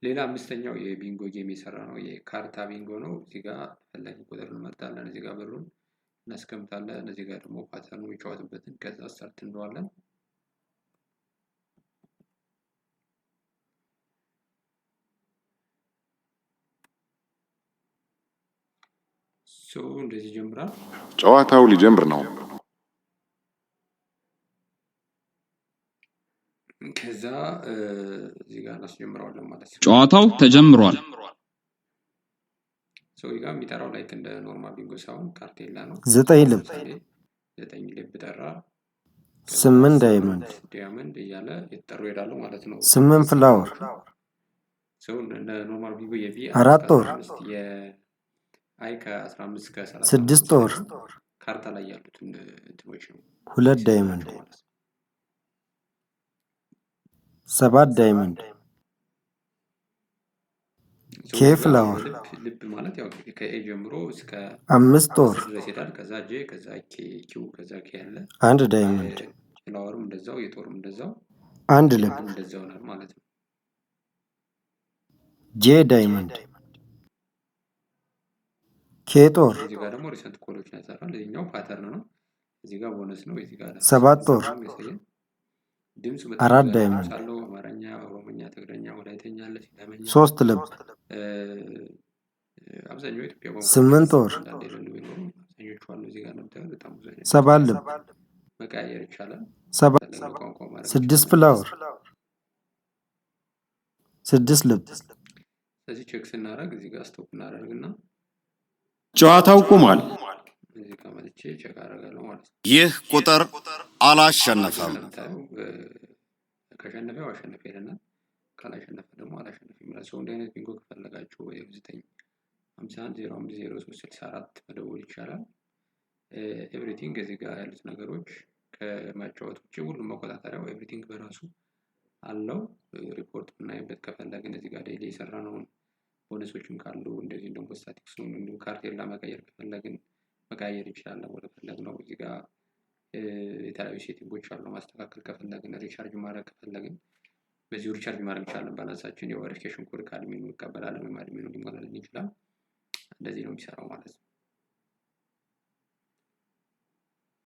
ሌላ አምስተኛው የ bingo game የሰራነው የካርታ ቢንጎ ነው። እዚህ ጋር ተፈላጊ ቁጥር እንመርጣለን። እዚህ ጋር ብሩን እናስቀምጣለን። እዚህ ጋር ደግሞ pattern ኡ የሚጫወትበትን፣ ከዛ start እንለዋለን። So እንደዚህ ይጀምራል። ጨዋታው ሊጀምር ነው። ከዛ እዚህ ጋር እናስጀምረዋለን ማለት ነው። ጨዋታው ተጀምሯል። So እዚህ ጋር የሚጠራው like እንደ normal bingo ሳይሆን ካርቴላ ነው። 9 ልብ። ለምሳሌ 9 ልብ ጠራ። ከዛ 8 diamond። Diamond እያለ የተጠሩ ይሄዳሉ ማለት ነው። 8 flower። So እንደ normal bingo የ V 4 ጦር። 15፣ የ I ከ15 እስከ 35 6 ጦር። ካርታ ላይ ያሉትን እንትኖች ነው 2 diamond። ማለት ነው። 7 diamond። So K እዚህ ጋር flower። ልብ ልብ ማለት ያው ከ A ጀምሮ እስከ 5 ጦር። 10 ድረስ ይሄዳል። ከዛ J፣ ከዛ K፣ Q፣ ከዛ K ያለ 1 diamond። Flower ም እንደዛው፣ የጦርም እንደዛው፣ 1 ልብ። እንደዛው ይሆናል ማለት ነው። J diamond፣ K ጦር። እዚህ ጋር ደግሞ recent call ኦችን ያሰራል። ይሄኛው pattern ነው። እዚህ ጋር ቦነስ ነው። እዚህ ጋር 7 ጦር። የሚያሳየን ድምጽ በጣም 4 ብዙ አይነት diamond። ድምጽ አለው። አማርኛ፣ ኦሮሞኛ፣ ትግረኛ፣ ወላይተኛ አለ፣ ሲዳመኛ፣ 3 ልብ። አብዛኛው የኢትዮጵያ ቋንቋ 8 ጦር። አንዳንድ የሌሉ ቢኖሩ አብዛኞቹ አሉ። እዚህ ጋር እንደምታዩት በጣም ብዙ አይነት 7 ልብ። መቀያየር ይቻላል። 7 ፈለግነው ቋንቋ ማድረግ 6 ይቻላል። Flower፣ 6 ልብ። ስለዚህ check ስናደርግ እዚህ ጋር stop እናደርግና ጨዋታው ቆሟል። እዚህ ጋር መጥቼ check አደርጋለሁ ማለት ነው። ይህ ቁጥር አላሸነፈም። እንደምታየው ከሸነፈ ያው አሸነፈ ይለናል። ካላሸነፈ ደግሞ አላሸነፈም ይላል። So እንዲህ አይነት ቢንጎ ከፈለጋችሁ በ0951050364 መደወል ይቻላል። Everything እዚህ ጋር ያሉት ነገሮች ከማጫወት ውጭ ሁሉም መቆጣጠሪያው everything በራሱ አለው። ሪፖርት ብናይበት ከፈለግን እዚህ ጋር daily የሰራነውን ቦነሶችም ካሉ፣ እንደዚህ ደግሞ ስታቲክሱን፣ እንዲሁም ካርቴላ መቀየር ከፈለግን መቀየር እንችላለን ወደ ፈለግነው። እዚህ ጋር የተለያዩ setting ኦች አሉ። ማስተካከል ከፈለግን፣ recharge ማድረግ ከፈለግን በዚሁ recharge ማድረግ እንችላለን። Balance ኣችን የ verification code ከ admin ኡ እንቀበላለን ወይም admin ኡ ሊሞላልን ይችላል። እንደዚህ ነው የሚሰራው ማለት ነው።